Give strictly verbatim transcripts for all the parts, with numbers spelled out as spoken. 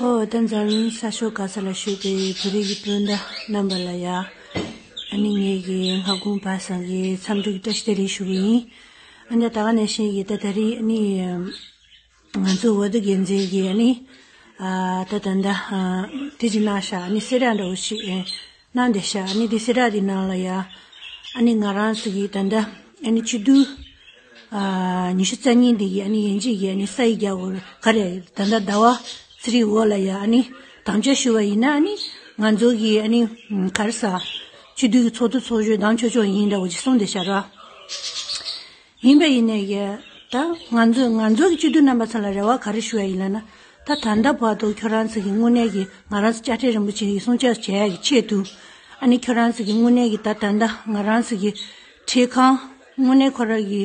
ཨོ་ད་འཛམ་གླིང་ས་ཕྱོགས་ག་ས་ལ་བཞུགས་པའི་བོད་རིགས་ཀྱི་སྤུན་ཟླ་རྣམ་པ་ལ་ཡ། ཨ་ནི་ངེད་ཀྱི་སྔ་དགོང་བར་སང་གི་འཚམས་འདྲི་གི་བཀྲ་ཤིས་བདེ་ལེགས་ཞུ་གི་ཡིན། ཨ་ནི་ད་ག་ནང་བཞིན་གྱི་ད་ད་རེས་ཨ་ནི་ང་ཚོ་ཝ་ཏི་རྒྱལ་མཚན་གྱི་ཨ་ནི་ཨ་ད་ད་ད་ཨ་དེ་ཅིག་གནང་ཤག་ཨ་ནི་གསེར་ར་འདྲ་བོ་ཞིག་ཨེ་གནང་བསྡད་ཤག་ཨ་ནི་དེ་གསེར་ར་དེ་ནང་ལ་ཡ་ཨ་ནི་ང་རང་ཚོ་གི་ད་ད་ཨ་ནི་སྤྱི་འཐུས་ཨ་ཉི་ཤུ་རྩ་གཉིས་འདི་གི་ཨ་ནི་ཡན་ཆད་ཀྱི་ཨ་ནི་ས་ཡིག་རྒྱག་དགོས་ག་རེ་ད་ད་ཟླ་བ་ཚེ་རིང་འོག་ལ་ཡ་ཨ་ནི་དམ་བཅའ་ཞུ་བ་ཡིན་ན་ཨ་ནི་ང་ཚོ་གི་ཨ་ནི་ག་རེ་ཟ་སྤྱི་འཐུས་ཀྱི་ཚོགས་གཙོ་ཚོགས་གཞོན་དམ་ཆོག་ཆོག་ཡིན་འདྲ་བོ་ཅིག་གསུངས་བསྡད་ཤག་ར། ཡིན་པ་ཡིན་ནའི་ཡ་ད་ང་ཚོ་ང་ཚོ་གི་སྤྱི་འཐུས་རྣམ་པ་ཚོ་ལ་རེ་བ་ག་རེ་ཞུ་ཡ་ཡིན་ལབ་ན། ད་ད་ལྟ་བར་དུ་ཁྱོད་རང་ཚོ་གི་དངོས་གནས་ཀྱི་ང་རང་ཚོ་དཔྱ་ཁྲལ་རིན་པོ་ཆེ་གི་སྲུང་སྐྱོབ་བྱེད་ཡ་གི་ཆེད་དུ་ཨ་ནི་ཁྱོད་རང་ཚོ་གི་དངོས་གནས་ཀྱི་ད་ད་ལྟ་ང་རང་ཚོ་གི་ཁྲལ་ཁང་དངོས་གནས་ཁོ་རང་གི་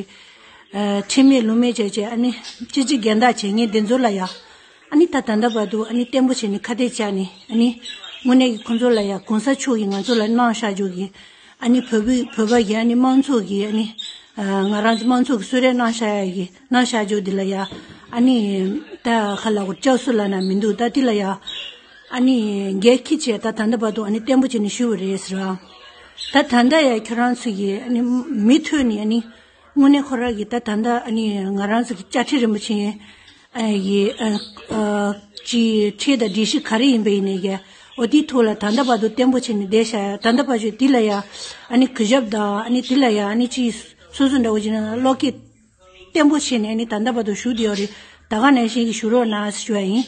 ཨ་ཁྲལ་མེད་ལུགས་མེད་བྱས་བྱས་ཨ་ནི་སྤྱི་སྤྱི་རྒན་བདག་བྱེད་མཁན་དེ་ཚོ་ལ་ཡ། ཨ་ནི་ད་ད་ལྟ་བར་དུ་ཨ་ནི་བརྟན་པོ་བྱས་ནས་ཁ་གཏད་བཅག་ནས་ཨ་ནི་དངོས་གནས་ཀྱི་ཁོང་ཚོ་ལ་ཡ་གོང་ས་མཆོག་གིས་ང་ཚོ་ལ་གནང་བཞག་རྒྱུ་གི་ཨ་ནི་བོད་པའི་བོད་པ་གི་ཨ་ནི་དམངས་གཙོ་གི་ཨ་ནི་ཨ་ང་རང་ཚོ་དམངས་གཙོ་གི་གསོལ་རས་གནང་བཞག་ཡ་གི་གནང་བཞག་རྒྱུ་འདི་ལ་ཡ་ཨ་ནི་ད་ག་ལབ་དགོས་སྐྱབས་སུ་ལབ་ན་མི་འདུག་ད་འདི་ལ་ཡ་ཨ་ནི་འགན་འཁྱེར་བྱས་ད་ད་ལྟ་བར་དུ་ཨ་ནི་བརྟན་པོ་བྱས་ནས་ཞུ་བ་རེད་ཟེར་བ། ད་ད་ལྟ་ཡ་ཁྱོད་རང་ཚོ་གི་ཨ་ནི་མུ་མཐུད་ནས་ཨ་ནི། དངོས་གནས་ཁོ་རང་གིས་ད་ད་ལྟ་ཨ་ནི་ང་རང་ཚོ་གི་དཔྱ་ཁྲལ་རིན་པོ་ཆེ་ཨ་ཡི་ཨ་ཨ་ཅི་ཁྲལ་དང་སྒྲིག་གཞི་ག་རེ་ཡིན་པ་ཡིན་ནའི་ཀྱ་འོ་དེའི་ཐོག་ལ་ད་ལྟ་བར་དུ་བརྟན་པོ་བྱས་ནས་བསྡད་ཤག་ད་ལྟ་བར་ཞུ་དེ་ལ་ཡ་ཨ་ནི་གུས་ཞབས་དང་ཨ་ནི་དེ་ལ་ཡ་ཨ་ནི་ཅི་སོ་སོ་འདྲ་བོ་བྱས་ན་བློ་སྐྱེད་བརྟན་པོ་བྱས་ནས་ཨ་ནི་ད་ལྟ་བར་དུ་ཞུ་བསྡད་ཡོད་རེད། ད་ག་ནང་བཞིན་གྱི་ཞུ་རོགས་གནང་ཞུ་བ་ཡིན།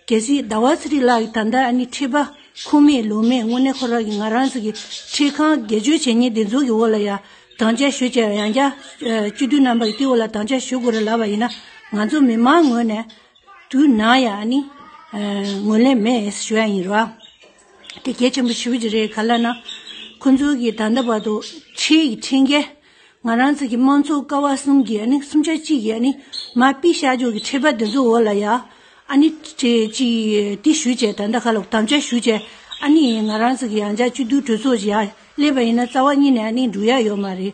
གལ་སྲིད་ཟླ་བ་ཚེ་རིང་ལགས་ཀྱིས་ད་ལྟ་ཨ་ནི་ཁྲལ་པ་ཁུངས་མེད་ལུང་མེད་དངོས་གནས་ཁོ་རང་གིས་ང་རང་ཚོ་གི་ཁྲལ་ཁང་སྒེར་གཅོད་བྱེད་མཁན་དེ་ཚོ་གི་འོག་ལ་ཡ་དམ་བཅའ་ཞུ་བྱས་ཡང་བསྐྱར་སྤྱི་འཐུས་རྣམ་པ་གི་དེ་འོག་ལ་དམ་བཅའ་ཞུ་དགོས་རེད་ལབ་པ་ཡིན་ན་ང་ཚོ་མི་མང་ངོས་ནས་དུས་ནམ་ཡང་ཨ་ནི་ངོས་ལེན་མེད་ཞུ་ཡ་ཡིན་རོ། དེ་གལ་ཆེན་པོ་ཞེ་པོ་ཅིག་རེད། ག་ལབ་ན་ཁོ་ཚོ་གིས་ད་ལྟ་བར་དུ་ཁྲལ་གི་ཁྲིམས་འགལ། ང་རང་ཚོ་གི་དམངས་གཙོ་ཀ་བ་གསུམ་གྱི་ཨ་ནི་གསུམ་ཆ་གཅིག་གི་ཨ་ནི་མར་ཕུད་བཞག་རྒྱུ་གི་ཁྲལ་པ་འདི་ཚོ་འོག་ལ་ཡ་ཨ་ནི་ཁྲལ་ཅི་འདི་ཞུས་བྱས་ད་ལྟ་ཁ་ལོ་དམ་བཅའ་ཞུས་བྱས་ཨ་ནི་ང་རང་ཚོ་གི་ཡང་བསྐྱར་སྤྱི་འཐུས་གྲོས་ཚོགས་ཀྱི་ཡ་སླེབས་པ་ཡིན་ན་རྩ་བ་ཉིད་ནས་ཨ་ནི་འགྲུབ་ཡ་ཡོད་མ་རེད།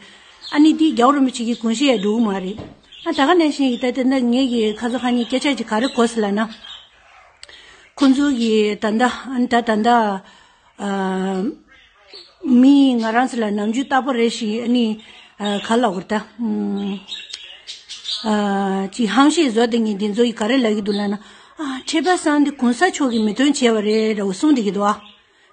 ཨ་ནི་འདི་རྒྱལ་བ་རིན་པོ་ཆེ་གི་དགོངས་བཞེད་ཡ་འགྲུབ་མ་རེད། ཨ་ད་ག་ནང་བཞིན་གྱི་ད་ལྟ་ན་ངེད་ཀྱི་ཁ་སང་ཁ་ཉིན་སྐད་ཆ་ཅིག་ག་རེ་གོ་སོང་ལབ་ན། ཁོང་ཚོ་གི་ད་ལྟ་ཨ་ནི་ད་ད་ལྟ་ཨ་མི་ང་རང་ཚོ་ལ་ནམ་རྒྱུན་རྟག་པར་རེ་ཞིག་ཨ་ནི་ཨ་ག་ལབ་དགོས་རེད་ད། ཨུམ་ཨ་ཅིག་ཧམ་བཤད་བཟོ་བསྡད་མཁན་འདི་ཚོ་ཡིས་ག་རེ་ལབ་ཀྱི་འདུག་ལབ་ན། ཨ་ཁྲལ་པ་སང་འདི་གོང་ས་མཆོག་གིས་མོས་མཐུན་བྱས་པ་རེད་འདྲ་བོ་གསུངས་བསྡད་ཀྱི་འདུག་ཨ།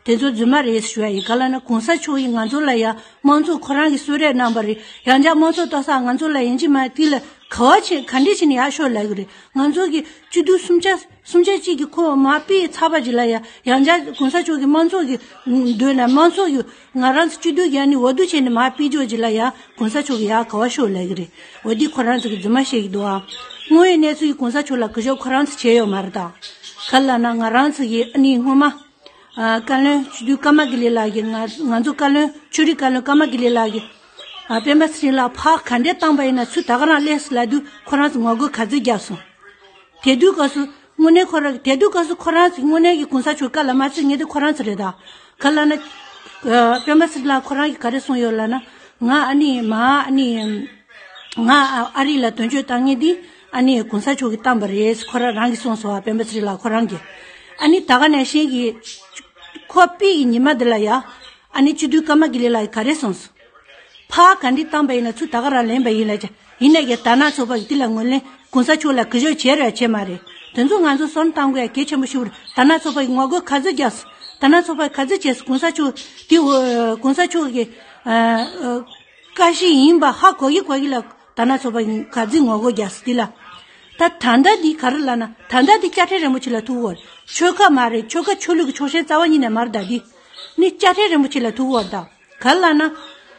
དེ་ཚོ་རྫུན་མ་རེད་ཞུ་ཡ་ཡིན། ག་ལབ་ན་གོང་ས་མཆོག་གིས་ང་ཚོ་ལ་ཡ་དམངས་གཙོ་ཁོ་རང་གིས་གསོལ་རས་གནང་པ་རེད། ཡང་བསྐྱར་དམངས་གཙོ་གཏོར་ས་ང་ཚོ་ལ་ཡིན་གཅིག་མ་དེ་ལ་ག་བ་བྱེད་ག་འདྲས་བྱས་ནས་ཡར་ཤོག་ལབ་ཀྱི་རེད། ང་ཚོ་གི་སྤྱི་འཐུས་གསུམ་ཆ་གསུམ་ཆ་གཅིག་གི་ཁོ་མར་ཕུད་ཚར་བ་ཅིག་ལ་ཡ་ཡང་བསྐྱར་གོང་ས་མཆོག་གིས་དམངས་གཙོ་གི་མདུན་ལ་དམངས་གཙོ་གི་ང་རང་ཚོ་སྤྱི་འཐུས་ཀྱི་ཨ་ནི་འོས་བསྡུ་བྱས་ནས་མར་ཕུད་ཆོག་ཅིག་ལ་ཡ་གོང་ས་མཆོག་གིས་ཡར་ག་བ་ཤོག་ལབ་ཀྱི་རེད། འོ་འདི་ཁོ་རང་ཚོ་གི་རྫུན་མ་བཤད་ཀྱི་འདུག་ཨ། དངོས་ཡོད་གནས་ཚུལ་གྱི་གོང་ས་མཆོག་ལ་གུས་ཞབས་ཁོ་རང་ཚོ་བྱས་ཡོད་མ་རེད་ད། ག་ལབ་ན་ང་རང་ཚོ་གི་ཨ་ནི་སྔོན་མ། ཨ་བཀའ་བློན་སྤྱི་འཐུས་ཀརྨ་དགེ་ལེགས་ལགས་ཀྱིས་ང་ང་ཚོ་བཀའ་བློན་ཆོས་རིག་བཀའ་བློན་ཀརྨ་དགེ་ལེགས་ལགས་ཀྱིས་ཨ་སྤེན་པ་ཚེ་རིང་ལགས་ཕར་ག་འདྲས་བཏང་པ་ཡིན་ན་ཚུར་ད་ག་རང་སླེབས་སོང་ལབ་དུས་ཁོ་རང་ཚོ་ངོ་རྒོལ་ག་ཚོད་བརྒྱབ་སོང་། དེ་དུས་སྐབས་སུ་དངོས་གནས་ཁོ་རང་གི་དེ་དུས་སྐབས་སུ་ཁོ་རང་ཚོ་དངོས་གནས་ཀྱི་གོང་ས་མཆོག་བཀའ་ལ་མ་ཚོད་ངེས་དེ་ཁོ་རང་ཚོ་རེད་ད། ག་ལབ་ན་ཨ་སྤེན་པ་ཚེ་རིང་ལགས་ཁོ་རང་གིས་ག་རེ་གསུངས་ཡོད་ལབ་ན་ང་ཨ་ནི་མ་ཨ་ནི། ང་ཨ་ཨ་རི་ལ་དོན་གཅོད་བཏང་མཁན་འདི་ཨ་ནི་གོང་ས་མཆོག་གིས་བཏང་པ་རེད་ཁོ་རང་རང་གིས་གསུངས་སོང་བ། སྤེན་པ་ཚེ་རིང་ལགས་ཁོ་རང་གིས་ཨ་ནི་ད་ག་ནང་བཞིན་གྱི་ཁོ་ཕུད་ཀྱི་ཉི་མ་འདི་ལ་ཡ་ཨ་ནི་སྤྱི་འཐུས་ཀརྨ་དགེ་ལེགས་ལགས་ཀྱིས་ག་རེ་གསུངས་སོང་། ཕར་ག་འདྲས་བཏང་པ་ཡིན་ན་ཚུར་ད་ག་རང་ལེན་པ་ཡིན་ལབ་བྱས་ཡིན་ན་ཡང་དར་ནག་ཚོགས་པ་གིས་འདི་ལ་ངོས་ལེན་གོང་ས་མཆོག་ལ་གུས་ཞབས་བྱས་རེད་བྱས་མ་རེད། དེ་ཚོ་ང་ཚོ་བསམ་བློ་གཏང་དགོས་ཡ་གལ་ཆེན་པོ་རེད། དར་ནག་ཚོགས་པ་གིས་ངོ་རྒོལ་ག་ཚོད་རྒྱག་སོང་། དར་ནག་ཚོགས་པ་གིས་ག་ཚོད་བྱས་སོང་། གོང་ས་མཆོག་འདི་གོང་ས་མཆོག་གི་ཨ་ཨ། བཀའ་བཞིན་ཡིན་པ་ཧ་གོ་གི་གོ་གི་ལ་དར་ནག་ཚོགས་པ་ག་ཚོད་ངོ་རྒོལ་རྒྱག་སྲིད་ལ། ད་ད་ལྟ་འདི་ག་རེ་ལབ་ན་ད་ལྟ་འདི་དཔྱ་ཁྲལ་རིན་པོ་ཆེ་ལ་ཐུག་གོ། ཆོལ་ཁ་མ་རེད། ཆོལ་ཁ་ཆོས་ལུགས་ཀྱི་ཕྱོགས་ཞེན་རྩ་བ་ཉིད་ནས་མ་རེད། ད་འདི་ནི་དཔྱ་ཁྲལ་རིན་པོ་ཆེ་ལ་ཐུག་གོ། ད་ག་རེ་ལབ་ན་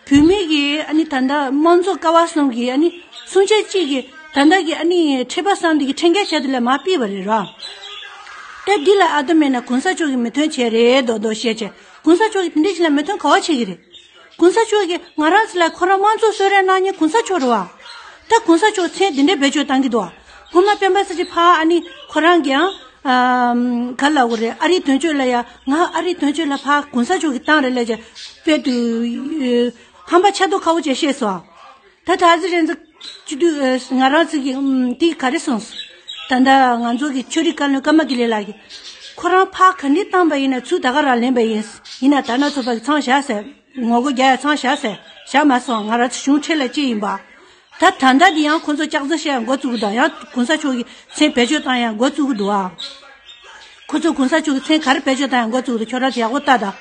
བོད་མི་གི་ཨ་ནི་ད་ལྟ་དམངས་གཙོ་ཀ་བ་གསུམ་གི་ཨ་ནི་སུམ་ཆ་གཅིག་གི་ད་ལྟ་གི་ཨ་ནི་ཁྲལ་པ་གསུམ་འདི་གི་ཁྲིམས་འགལ་བྱས་དེ་ལ་མར་ཕུད་པ་རེད་ར། ད་འདི་ལ་ཨ་ད་མེད་ན་གོང་ས་མཆོག་གིས་མོས་མཐུན་བྱས་རེད་མདོག་མདོག་བཤད་བྱས། གོང་ས་མཆོག་གིས་དེ་འདྲ་ཞིག་ལ་མོས་མཐུན་ག་བ་བྱེད་ཀྱི་རེད། གོང་ས་མཆོག་གིས་ང་རང་ཚོ་ལ་ཁོ་རང་དམངས་གཙོ་གསོལ་རས་གནང་མཁན་གོང་ས་མཆོག་རེད་བ། ད་གོང་ས་མཆོག་མཚན་དེ་འདྲ་བེད་སྤྱོད་བཏང་གི་འདུག་བ། སྔོན་མ་སྤེན་པ་ཚེ་རིང་ཕར་ཨ་ནི་ཁོ་རང་གིས་ཨང་། ཨམ། ག་ལབ་དགོས་རེད། ཨ་རིའི་དོན་གཅོད་ལ་ཡ་ང་ཨ་རིའི་དོན་གཅོད་ལ་ཕར་གོང་ས་མཆོག་གིས་བཏང་རེད་ལབ་བྱས་དཔེ་དུ་ཧམ་པ་ཆེ་མདོག་ཁ་པོ་བྱས་བཤད་སོང་། ད་ད་ཨ་ཙི་རེ་ཚོ་སྤྱི་འཐུས་ང་རང་ཚོ་གིས་ཨམ། དེ་ག་རེ་གསུངས་སོང་། ད་ལྟ་ང་ཚོ་གི་ཆོས་རིག་བཀའ་བློན་ཀརྨ་དགེ་ལེགས་ལགས་ཀྱིས་ཁོ་རང་ཕར་ག་འདྲ་བཏང་པ་ཡིན་ན་ཚུར་ད་ག་རང་ལེན་པ་ཡིན། ཡིན་ན་དར་ནག་ཚོགས་པ་གི་མཚང་བཞག་ཟེར། ངོ་རྒོལ་རྒྱག་ཡ་མཚང་བཞག་ཟེར། བཞག་མ་སོང་། ང་རང་ཚོ་གཞུང་འཕྲིན་ལས་གཅིག་ཡིན་པ། ད་ད་ལྟ་འདི་ཡང་ཁོ་ཚོ་སྐྱག་རྫུན་བཤད་ཡ་འགོ་བཙུགས་འདུག་ཡང་གོང་ས་མཆོག་གི་མཚན་བེད་སྤྱོད་བཏང་ཡ་འགོ་བཙུགས་འདུག་ཨ། ཁོ་ཚོ་གོང་ས་མཆོག་གི་མཚན་ག་རེ་བེད་སྤྱོད་བཏང་ཡ་འགོ་བཙུགས་འདུག་ཁྱོད་རང་ཚོ་ཡག་པོ་ལྟ་དང་།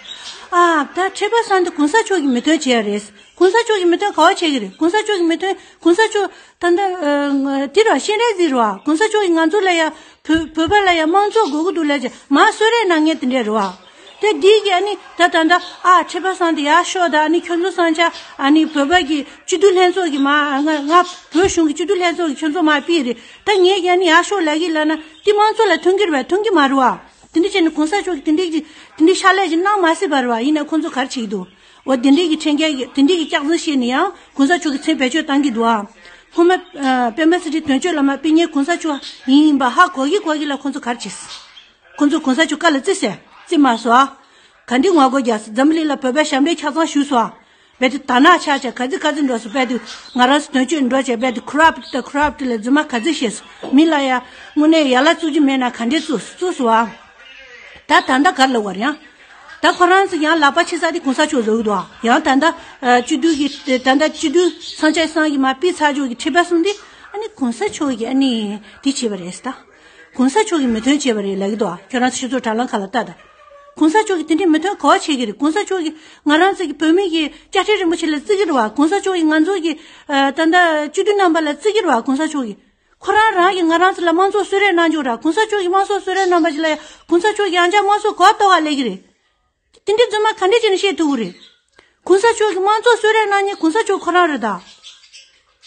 ཨ། ད་ཁྲི་པ་སངས་དེ་གོང་ས་མཆོག་གི་མི་དོན་བྱས་ཡ་རེད། གོང་ས་མཆོག་གི་མི་དོན་ག་བ་བྱེད་ཀྱི་རེད། གོང་ས་མཆོག་གི་མི་དོན་གོང་ས་མཆོག་ད་ལྟ་ཨ་འདི་ར་སྤྱན་རས་གཟིགས་ར་བ། གོང་ས་མཆོག་གིས་ང་ཚོ་ལ་ཡ་བོད་བོད་པ་ལ་ཡ་དམངས་གཙོ་དགོས་ཀྱི་འདུག་ལབ་ཀྱི་མར་གསོལ་རས་གནང་མཁན་དེ་འདྲས་རེད་བ། དེ་འདི་གི་ཨ་ནི་ད་ད་ད་ཨ་ཁྲི་པ་སངས་དེ་ཡར་ཤོག་དང་། ཨ་ནི་ཁྱོད་ཚོ་ས་ཆ་ཨ་ནི་བོད་པ་གི་སྤྱི་འཐུས་ལྷན་ཚོགས་ཀྱི་མ་ང་ང་བོད་གཞུང་གི་སྤྱི་འཐུས་ལྷན་ཚོགས་ཀྱི་ཁྱོད་ཚོ་མར་ཕུད་རེད། ད་ངས་ཀྱི་ཨ་ནི་ཡར་ཤོག་ལབ་ཀྱི་ལབ་ན་དེ་དམངས་གཙོ་ལ་མཐུན་གྱི་རེད་པས། མཐུན་གྱི་མ་རེད་བ། དེ་འདྲ་བྱས་ནས་གོང་ས་མཆོག་གིས་དེ་འདྲའི་གི་དེ་འདྲའི་ཕྱག་ལས་ཅིག་གནང་མ་སྲིད་པ་རེད་བ། ཡིན་ནའི་ཁོང་ཚོ་ག་རེ་བྱེད་ཀྱི་འདུག་འོ་དེ་འདྲའི་གི་འཕྲིན་སྐྱེལ་གི་དེ་འདྲའི་གི་སྐྱག་རྫུན་བཤད་ནས་ཡང་གོང་ས་མཆོག་གི་མཚན་བེད་སྤྱོད་བཏང་གི་འདུག་ཨ། སྔོན་མ་ཨ་སྤེན་པ་ཚེ་རིང་དོན་གཅོད་ལ་མར་ཕུད་མཁན་གོང་ས་མཆོག་ཡིན་པ་ཧ་གོ་གི་གོ་གི་ལ་ཁོང་ཚོ་ག་རེ་བྱས། ཁོང་ཚོ་གོང་ས་མཆོག་བཀའ་ལ་བརྩི་ཟེར་བརྩི་མ་སོང་ཨ། ག་འདྲའི་ངོ་རྒོལ་རྒྱག་སོང་། འཛམ་བུ་གླིང་ལ་བོད་པའི་ཞབས་འདྲེན་ཆ་ཚང་ཞུས་སོང་ཨ། རྦད་དེ་དར་ནག་ཆགས་ཆགས་ག་ཚོད་ག་ཚོད་འགྲོ་སོང་། རྦད་དེ་ང་རང་ཚོ་དོན་གཅོད་འགྲོ་བྱས་རྦད་དེ་ཁུ་རབ་ཏུ་ཁུ་རབ་ཏུ་ལ་རྫུན་མ་ག་ཚོད་བཤད་སོང་། མི་ལ་ཡ་དངོས་གནས་ཡ་ལ་བཙུགས་རྒྱུ་མེད་ན་ག་འདྲས་བཙུགས་བཙུགས་སོང་ཨ། ད་ད་ལྟ་ག་རེ་ལབ་པ་རེད་ཡང་། ད་ཁོ་རང་ཚོ་ཡང་ལག་པ་ཕྱི་ས་དེ་གོང་ས་མཆོག་བཟོ་གི་འདུག་ཨ། ཡང་ད་ལྟ་ཨ་སྤྱི་འཐུས་ཀྱི་ད་ལྟ་སྤྱི་འཐུས་ས་ཆ་སང་གི་མར་ཕུད་ཚར་ཆོག་གི་ཁྲི་པ་གསུམ་དེ་ཨ་ནི་གོང་ས་མཆོག་གི་ཨ་ནི་དེ་བྱས་པ་རེད་ད། གོང་ས་མཆོག་གི་མི་དོན་བྱས་པ་རེད་ལབ་ཀྱི་འདུག་ཨ། ཁྱོད་རང་ཚོ་སྤྱི་ཚོགས་དྲ་ལམ་ཁག་ལ་ལྟ་དང་། གོང་ས་མཆོག་གིས་དེ་འདྲའི་མི་དོན་ག་བ་བྱེད་ཀྱི་རེད། གོང་ས་མཆོག་གིས་ང་རང་ཚོ་གི་བོད་མི་གི་དཔྱ་ཁྲལ་རིན་པོ་ཆེ་ལ་བརྩི་གི་རེད་བ། གོང་ས་མཆོག་གིས་ང་ཚོ་གི་ཨ་ད་ལྟ་སྤྱི་འཐུས་རྣམ་པ་ལ་བརྩི་གི་རེད་བ། གོང་ས་མཆོག་གིས་ཁོ་རང་རང་གིས་ང་རང་ཚོ་ལ་དམངས་གཙོ་གསོལ་རས་གནང་ཆོག་ར། གོང་ས་མཆོག་གིས་དམངས་གཙོ་གསོལ་རས་གནང་བ་ཅིག་ལ་ཡ་གོང་ས་མཆོག་གིས་ཡང་བསྐྱར་དམངས་གཙོ་ག་བ་གཏོར་ག་སླེབས་ཀྱི་རེད། དེ་འདྲའི་རྫུན་མ་ག་འདྲས་བྱས་ནས་བཤད་ཐུབ་ཀྱི་རེད། གོང་ས་མཆོག་གིས་དམངས་གཙོ་གསོལ་རས་གནང་མཁན་གོང་ས་མཆོག་ཁོ་རང་རེད་ད།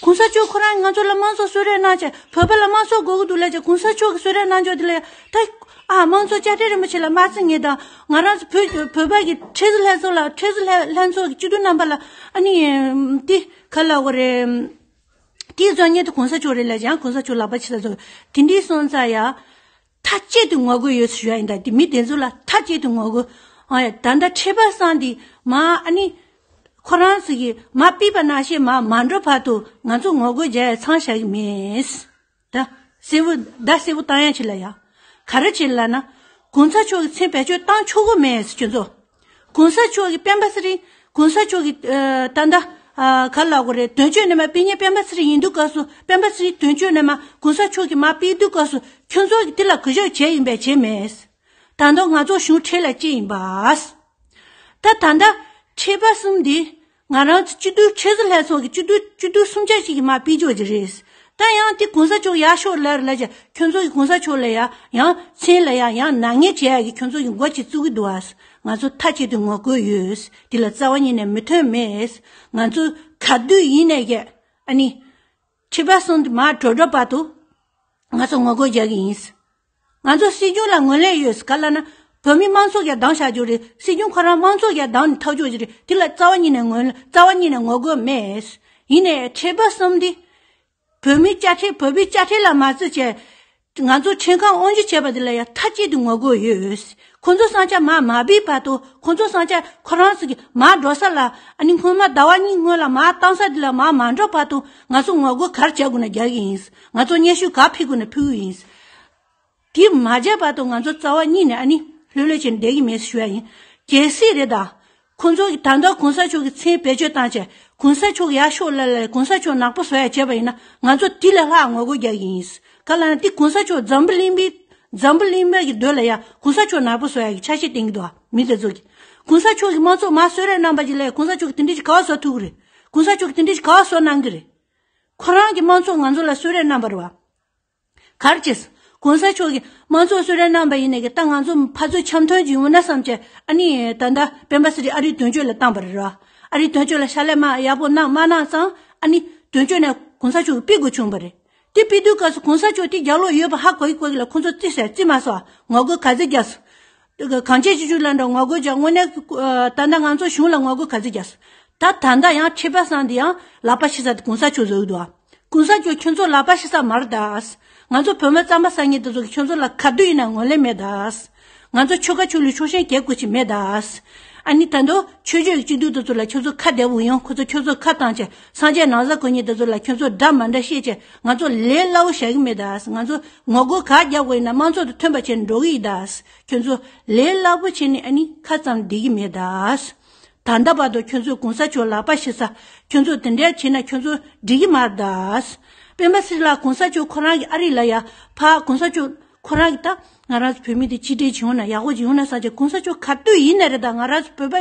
གོང་ས་མཆོག་ཁོ་རང་ང་ཚོ་ལ་དམངས་གཙོ་གསོལ་རས་གནང་བྱས་བོད་པ་ལ་དམངས་གཙོ་དགོས་ཀྱི་འདུག་ལབ་བྱས་གོང་ས་མཆོག་གིས་གསོལ་རས་གནང་ཆོག་དེ་ལ་ད་ཨ་དམངས་གཙོ་དཔྱ་ཁྲལ་རིན་པོ་ཆེ་ལ་མ་བརྩི་ངེས་དང་། ང་རང་ཚོ་བོད་བོད་པ་གི་ཁྲི་ཟུར་ལྷན་ཚོགས་ལ་ཁྲི་ཟུར་ལྷན་ལྷན་ཚོགས་ཀྱི་སྤྱི་འཐུས་རྣམ་པ་ལ་ཨ་ནི་དེ་ག་ལབ་དགོས་རེད། དེའི་བཟོ་མཁན་དེ་གོང་ས་མཆོག་རེད་ལབ་ཀྱང་གོང་ས་མཆོག་ལག་པ་ཕྱི་ས་བཟོ། དེ་འདྲའི་སོང་ཙང་ཡ། མཐའ་གཅིག་ཏུ་ངོ་རྒོལ་ཡོད་ཞུ་ཡ་ཡིན་ད། དེ་མི་དེ་ཚོ་ལ་མཐའ་གཅིག་ཏུ་ངོ་རྒོལ། ཨ་ཡ་ད་ལྟ་ཁྲི་པ་སངས་དེ་མ་ཨ་ནི་ཁོ་རང་ཚོ་གིས་མ་ཕུད་པ་ནང་བཞིན་མ་མ་འགྲོ་བར་དུ་ང་ཚོ་ངོ་རྒོལ་རྒྱག་ཡ་མཚམས་བཞག་གི་མེད། ད་གསལ་པོ་ད་གསལ་པོ་བཏང་ཡ་ཅིག་ལབ་ཡ། ག་རེ་བྱེད་ལབ་ན། གོང་ས་མཆོག་གི་མཚན་བེད་སྤྱོད་བཏང་ཆོག་གི་མེད་ཁྱོད་ཚོ། གོང་ས་མཆོག་གི་སྤེན་པ་ཚེ་རིང་གོང་ས་མཆོག་གི་ཨ་ད་ལྟ་ཨ་ག་ལབ་དགོས་རེད། དོན་གཅོད་ནས་མ་ཕུད་མཁན་སྤེན་པ་ཚེ་རིང་ཡིན་དུས་སྐབས་སུ་སྤེན་པ་ཚེ་རིང་དོན་གཅོད་ནས་མ་གོང་ས་མཆོག་གིས་མ་ཕུད་དུས་སྐབས་སུ་ཁྱོད་ཚོ་གིས་དེ་ལ་གུས་ཞབས་བྱས་ཡིན་པས་བྱས་མེད། ད་དུང་ང་ཚོ་གཞུང་འབྲེལ་ལ་གཅིག་ཡིན་པ། ད་ད་ལྟ་ཁྲི་པ་གསུམ་འདི་ང་རང་ཚོ་སྤྱི་འཐུས་ཁྲི་ཟུར་ལྷན་ཚོགས་ཀྱི་སྤྱི་འཐུས་སྤྱི་འཐུས་སུམ་ཆ་ཞིག་གིས་མར་ཕུད་ཆོག་གི་རེད། ད་ཡང་དེ་གོང་ས་མཆོག་ཡར་ཤོག་ལབ་ལབ་ཀྱང་ཁྱོད་ཚོ་གིས་གོང་ས་མཆོག་ལ་ཡང་ཡང་མཚན་ལ་ཡང་ཡང་ནག་ཉེས་བྱེད་ཡ་གི་ཁྱོད་ཚོ་གི་འགོ་ཅིག་བཙུགས་ཀྱི་འདུག་ཨ། ང་ཚོ་མཐའ་གཅིག་ཏུ་ངོ་རྒོལ་ཡོད། དེ་ལ་རྩ་བ་ཉིད་ནས་མོས་མཐུན་མེད། ང་ཚོ་ག་དུས་ཡིན་ནས་ཀྱང་ཨ་ནི་ཁྲི་པ་གསུམ་དེ་མར་འགྲོ་འགྲོ་བར་དུ། ང་ཚོ་ངོ་རྒོལ་རྒྱག་གི་ཡིན། ང་ཚོ་སྲིད་སྐྱོང་ལ་ངོས་ལེན་ཡོད། ག་ལབ་ན། བོད་མི་དམངས་གཙོ་རྒྱ་སྡང་བྱ་རྒྱུ་རེད། སྲིད་སྐྱོང་ཁོ་རང་དམངས་གཙོ་རྒྱ་སྡང་ནས་ཐག་གཅོད་རྒྱུ་རེད། དེ་ལ་རྩ་བ་ཉིད་ནས་ངོས་རྩ་བ་ཉིད་ནས་ངོ་རྒོལ་མེད། ཡིན་ནའི་ཁྲི་པ་གསུམ་འདི། བོད་མི་དཔྱ་ཁྲལ་བོད་མི་དཔྱ་ཁྲལ་ལ་མ་བརྩི་བྱས། ང་ཚོ་ཁྲིམས་ཁང་དབང་སྒྱུར་བྱས་པ་དེ་ལ་ཡང་མཐའ་གཅིག་ཏུ་ངོ་རྒོལ་ཡོད། ཁོ་ཚོ་ས་ཆ་མར་མ་ཕུད་བར་དུ་ཁོ་ཚོ་ས་ཆ་ཁོ་རང་ཚོ་གི་མར་འགྲོ་ས་ལ་ཨ་ནི་སྔོན་མ་ཟླ་བ་གཉིས་སྔོན་ལ་མར་བཏང་ས་དེ་ལ་མར་མ་འགྲོ་བར་དུ་ང་ཚོ་ངོ་རྒོལ་ག་རེ་བྱ་དགོས་ན་རྒྱག་གི་ཡིན། ང་ཚོ་སྙན་ཞུ་ག་ཕུལ་དགོས་ན་ཕུལ་གི་ཡིན། དེ་མ་བྱས་བར་དུ་ང་ཚོ་རྩ་བ་ཉིད་ནས་ཨ་ནི་ལྷོད་ལྷོད་བྱས་བསྡད་ཀྱི་མེད་ཞུ་ཡ་ཡིན། གལ་སྲིད་རེད་ད། ཁོང་ཚོ་གིས་ད་ལྟ་གོང་ས་མཆོག་གི་མཚན་བེད་སྤྱོད་བཏང་བྱས་གོང་ས་མཆོག་ཡར་ཤོག་ལབ་ལབ་གོང་ས་མཆོག་ནག་པོ་བཟོ་ཡ་བྱས་པ་ཡིན་ན་ང་ཚོ་དེ་ལས་ལྷག་ངོ་རྒོལ་རྒྱག་གི་ཡིན། ག་ལབ་ན་དེ་གོང་ས་མཆོག་འཛམ་བུ་གླིང་པའི་འཛམ་བུ་གླིང་པའི་གི་མདུན་ལ་ཡ་གོང་ས་མཆོག་ནག་པོ་བཟོ་ཡ་གི་ཆ་ཤས་བསྟན་གྱི་འདུག་ཨ། མི་དེ་ཚོ་གིས་གོང་ས་མཆོག་གི་དམངས་གཙོ་མར་གསོལ་རས་གནང་བ་ཅིག་ལས་གོང་ས་མཆོག་གིས་དེ་འདྲ་ཞིག་ག་བ་བཟོ་ཐུབ་ཀྱི་རེད། གོང་ས་མཆོག་གིས་དེ་འདྲ་ཞིག་ག་བ་བཟོ་གནང་གི་རེད། ཁོ་རང་གི་དམངས་གཙོ་ང་ཚོ་ལ་གསོལ་རས་གནང་བ་རེད་བ། ག་རེ་བྱས། གོང་ས་མཆོག་གིས་དམངས་གཙོ་གསོལ་རས་གནང་བ་ཡིན་ནའི་གི་ད་ང་ཚོ་ཕར་ཚུར་འཆམ་མཐུན་ཅིག་ཡོང་ན་བསམ་བྱས་ཨ་ནི་ད་ལྟ་སྤེན་པ་ཚེ་རིང་ཨ་རིའི་དོན་གཅོད་ལ་བཏང་བ་རེད་ར། ཨ་རིའི་དོན་གཅོད་ལ་ཕྱག་ལས་མ་ཡག་པོ་གནང་མ་གནང་ཙང་ཨ་ནི་དོན་གཅོད་ནས་གོང་ས་མཆོག་གིས་ཕུད་དགོས་བྱུང་བ་རེད། དེ་ཕུད་དུས་སྐབས་སུ་གོང་ས་མཆོག་དེ་རྒྱབ་ལོགས་ཡོད་པ་ཧ་གོ་ཡི་གོ་གི་ལ་ཁོང་ཚོ་བརྩི་ཟེར་བརྩི་མ་སོང་། ངོ་རྒོལ་ག་ཚོད་རྒྱག་སོང་། གངས་ཅན་སྐྱིད་གཤོངས་ལ་འགྲོ་ངོ་རྒོལ་རྒྱག་དངོས་གནས་ད་ལྟ་ང་ཚོ་གཞུང་ལ་ངོ་རྒོལ་ག་ཚོད་རྒྱག་སོང་། ད་ད་ལྟ་ཡང་ཁྲི་པ་སངས་དེ་ཡང་ལག་པ་ཕྱི་ས་དེ་གོང་ས་མཆོག་བཟོ་གི་འདུག་ཨ། གོང་ས་མཆོག་ཁྱོད་ཚོ་ལག་པ་ཕྱི་ས་མ་རེད་ད། ང་ཚོ་བོད་མི་རྩམ་པ་ཟ་མཁན་དེ་ཚོ་གིས་ཁྱོད་ཚོ་ལ་ག་དུས་ཡིན་ན་ངོས་ལེན་མེད་ད། ང་ཚོ་ཆོལ་ཁ་ཆོས་ལུགས་ཕྱོགས་ཞེན་རྒྱག་དགོས་ཀྱི་མེད་ད། ཨ་ནི་ད་དུང་ཆོས་བརྒྱུད་ཀྱི་སྤྱི་འཐུས་དེ་ཚོ་ལ་ཁྱོད་ཚོ་ཁ་བདེ་པོ་ཡོང་། ཁོ་ཚོ་ཁྱོད་ཚོ་ཁ་བཏང་བྱས། སངས་རྒྱས་ནང་བཟའ་གོ་གཉིས་དེ་ཚོ་ལ་ཁྱོད་ཚོ་འདྲ་མ་འདྲ་བཤད་བྱས། ང་ཚོ་ལས་སླ་པོ་བྱ་གི་མེད་ད། ང་ཚོ་ངོ་རྒོལ་ག་རྒྱག་དགོས་ཡིན་ན་དམངས་གཙོ་དང་མཐུན་པ་བྱས་ནས་འགྲོ་གི་ཡིན་ད། ཁྱོད་ཚོ་ལས་སླ་པོ་བྱས་ནས་ཨ་ནི་ཁ་ཙམ་བསྡད་ཀྱི་མེད་ད། ད་ལྟ་བར་དུ་ཁྱོད་ཚོས་གོང་ས་མཆོག་ལག་པ་བཤིག་ས། ཁྱོད་ཚོ་དེ་འདྲ་བྱས་ན་ཁྱོད་ཚོ་འགྲིག་གི་མ་རེད་ད། སྤེན་པ་ཚེ་རིང་ལགས་གོང་ས་མཆོག་ཁོ་རང་གི་ཨ་རི་ལ་ཡ་ཕ་གོང་ས་མཆོག་ཁོ་རང་གི་ད་ང་རང་ཚོ་བོད་མི་དེ་གཅིག་སྒྲིལ་བྱུང་ན་ཡག་པོ་བྱུང་ན་ས་ཆ་གོང་ས་མཆོག་ག་དུས་ཡིན་ན་རེད་ད། ང་རང་ཚོ་བོད་པ་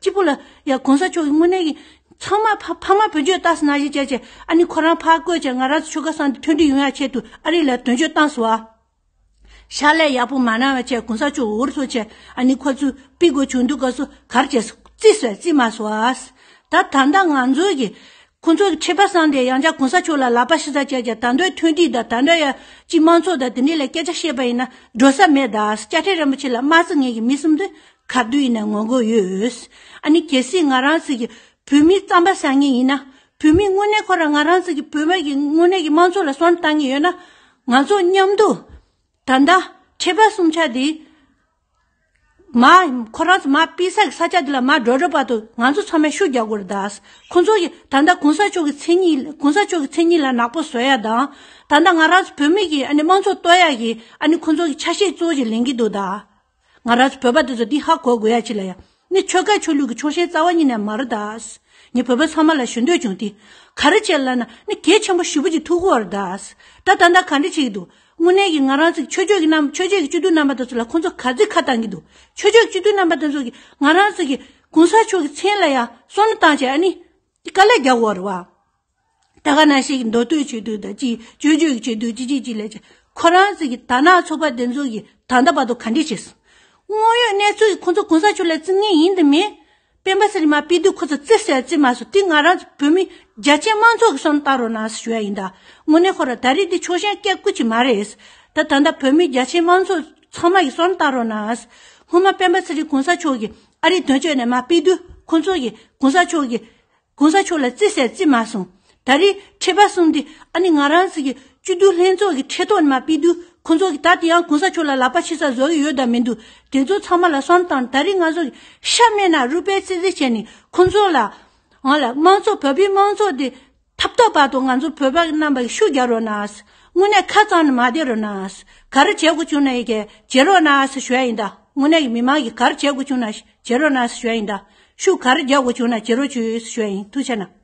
གཅིག་པུ་ལ་ཡ་གོང་ས་མཆོག་གི་དངོས་གནས་ཀྱི་ཚང་མ་ཕ་ཕ་མ་བུ་ཆོས་ལྟ་ས་ནང་བཞིན་བྱས་བྱས། ཨ་ནི་ཁོ་རང་ཕར་བསྐོས་བྱས་ང་རང་ཚོ་ཆོལ་ཁ་གསུམ་དེ་མཐུན་སྒྲིལ་ཡོང་ཡ་ཆེད་དུ་ཨ་རི་ལ་དོན་གཅོད་བཏང་སོང་ཨ། ཕྱག་ལས་ཡག་པོ་མ་གནང་བ་བྱས་གོང་ས་མཆོག་འུར་སོ་བྱས། ཨ་ནི་ཁོ་ཚོས་ཕུད་དགོས་བྱུང་དུས་སྐབས་སུ་ག་རེ་བྱས་སོང་། བརྩིས་སོང་བརྩིས་མ་སོང་ཨ། ད་ད་ལྟ་ང་ཚོ་གི་ཁོང་ཚོ་གི་ཁྲི་པ་སང་དེ་ཡང་བསྐྱར་གོང་ས་མཆོག་ལ་ལག་པ་བཤིག་ས་བྱས་བྱས། ད་འདོད་མཐུན་སྒྲིལ་དང་ད་འདོད་ཡ་ཅི་དམངས་གཙོ་དང་དེ་འདྲས་ལ་སྐད་ཆ་བཤད་པ་ཡིན་ན་འགྲོ་ས་མེད་ད། སྐྱབས་མགོན་རིན་པོ་ཆེ་ལ་དམག་རྩིས་ངེས་ཀྱི་མི་གསུམ་དུ་ག་དུས་ཡིན་ན་ངོ་རྒོལ་ཡོད། ཨ་ནི་གལ་སྲིད་ང་རང་ཚོ་གི་བོད་མི་རྩམ་པ་ཟ་མཁན་ཡིན་ན། བོད་མི་དངོས་གནས་ཁོ་རང་ང་རང་ཚོ་གི་བོད་པ་གི་དངོས་གནས་ཀྱི་དམངས་གཙོ་ལ་བསམ་བློ་བཏང་མཁན་ཡོད་ན། ང་ཚོ་མཉམ་དུ་ད་ལྟ་ཁྲི་པ་གསུམ་ཆ་དེ་མ་ཁོ་རང་ཚོ་མ་ཕུད་ས་གི་ས་ཆ་དེ་ལ་མ་འགྲོ་འགྲོ་བར་དུ་ང་ཚོ་ཚང་མས་ཤུགས་རྒྱག་དགོས་རེད་ད། ཁོང་ཚོ་གི་ད་ལྟ་གོང་ས་མཆོག་གི་མཚན་ཉིད་གོང་ས་མཆོག་གི་མཚན་ཉིད་ལ་ནག་པོ་བཟོ་ཡ་དང་། ད་ལྟ་ང་རང་ཚོ་བོད་མི་གི་ཨ་ནི་དམངས་གཙོ་གཏོར་ཡ་གི་ཨ་ནི་ཁོང་ཚོ་གི་ཆ་ཤས་གཙོ་བོ་ཞིག་ལེན་གྱི་འདུག་ད། ང་རང་ཚོ་བོད་པ་དེ་ཚོ་འདི་ཧ་གོ་དགོས་ཡ་ཅིག་ལ་ཡ། ནི་ཆོལ་ཁ་ཆོས་ལུགས་ཀྱི་ཕྱོགས་ཞེན་རྩ་བ་ཉིད་ནས་མ་རེད་ད། ངས་བོད་པ་ཚང་མ་ལ་ཞུ་འདོད་བྱུང་སྟེ། ག་རེ་བྱས་ལབ་ན་ནི་གལ་ཆེན་པོ་ཞེ་པོ་ཅིག་ཐུག་གི་ཡོད་རེད་ད། ད་ད་ལྟ་ག་འདྲ་བྱེད་ཀྱི་འདུག་དངོས་གནས་ཀྱི་ང་རང་ཚོ་གི་ཆོས་བརྒྱུད་ཀྱི་རྣམ་ཆོས་བརྒྱུད་ཀྱི་སྤྱི་འཐུས་རྣམ་པ་དེ་ཚོ་ལ་ཁོང་ཚོ་ག་ཚོད་ཁ་བཏང་གི་འདུག་ཆོས་བརྒྱུད་ཀྱི་སྤྱི་འཐུས་རྣམ་པ་དེ་ཚོ་གིས་ང་རང་ཚོ་གི་གོང་ས་མཆོག་གི་མཚན་ལ་ཡ་བསམ་བློ་བཏང་བྱས་ཨ་ནི་དཀའ་ལས་རྒྱག་གི་ཡོད་རེད་བ། ད་ག་ནང་བཞིན་གྱི་མདོ་སྟོད་ཆོས་སྡུད་དང་ཅི་ཅོ་ཅོ་གི་ཆོས་སྡུད་ཅི་ཅི་ཅི་ལས་ཀྱི་ཁོ་རང་ཚོ་གི་དར་ནག་ཚོགས་པ་དེ་ཚོ་གི་ད་ལྟ་བར་དུ་ག་འདྲས་བྱས་སོང་། དངོས་ཡོད་གནས་ཚུལ་གྱི་ཁོ་ཚོ་གོང་ས་མཆོག་ལ་བརྩི་ངེས་ཡིན་དུ་མེད། སྤེན་པ་ཚེ་རིང་མ་ཕུད་དུས་ཁོ་ཚོ་བརྩི་ཟེར་བརྩི་མ་སོང་། དེ་ང་རང་ཚོ་བོད་མི་རྒྱ་ཆེ་དམངས་ཚོགས་ཀྱི་སོང་བལྟ་རོགས་གནང་ཞུ་ཡ་ཡིན་ད། དངོས་གནས་ཁོ་ར་ད་རེས་འདི་ཕྱོགས་ཞེན་སྐད་སྐུ་ཅི་མ་རེད། ད་ད་ལྟ་བོད་མི་རྒྱ་ཆེ་དམངས་ཚོགས་ཚང་མ་གི་སོང་བལྟ་རོགས་གནང་། སྔོན་མ་སྤེན་པ་ཚེ་རིང་གོང་ས་མཆོག་གི་ཨ་རིའི་དོན་གཅོད་ནས་མ་ཕུད་དུས་ཁོ་ཚོ་གི་གོང་ས་མཆོག་གི་གོང་ས་མཆོག་ལ་བརྩི་ཟེར་བརྩི་མ་སོང་། ད་རེས་ཁྲི་པ་གསུམ་འདི་ཨ་ནི་ང་རང་ཚོ་གི་སྤྱི་འཐུས་ལྷན་ཚོགས་ཀྱི་ཁྲི་ཐོག་ནས་མ་ཕུད་དུས་ཁོང་ཚོ་གི་ད་དེ་ཡང་གོང་ས་མཆོག་ལ་ལག་པ་ཕྱི་ས་བཟོ་གི་ཡོད་དམ་མི་འདུག་དེ་ཚོ་ཚང་མ་ལ་བསམ་བཏང་། ད་རེས་ང་ཚོ་གི་ཤ་མེད་ན་རུས་པའི་བརྩེ་བརྩེ་བྱས་ནས་ཁོང་ཚོ་ལ་ང་ལ་དམངས་གཙོ་བོད་པའི་དམངས་གཙོ་འདི་ཐོབ་ཐོབ་བར་དུ་ང་ཚོ་བོད་པ་རྣམ་པ་གི་ཤུགས་རྒྱག་རོགས་གནང་། དངོས་གནས་ཁ་གཙང་ནས་མ་བསྡད་རོགས་གནང་། ག་རེ་བྱེད་དགོས་བྱུང་ན་ཡི་གེ་བྱེད་རོགས་གནང་ཞུ་ཡ་ཡིན་ད། དངོས་གནས་ཀྱི་མི་མང་གིས་ག་རེ་བྱེད་དགོས་བྱུང་ན་བྱེད་རོགས་གནང་ཞུ་ཡ་ཡིན་ད། ཤུགས་ག་རེ་རྒྱག་དགོས་བྱུང་ན་བྱེད་རོགས་བྱོས་ཞུ་ཡ་ཡིན། ཐུགས་རྗེ་གནང་།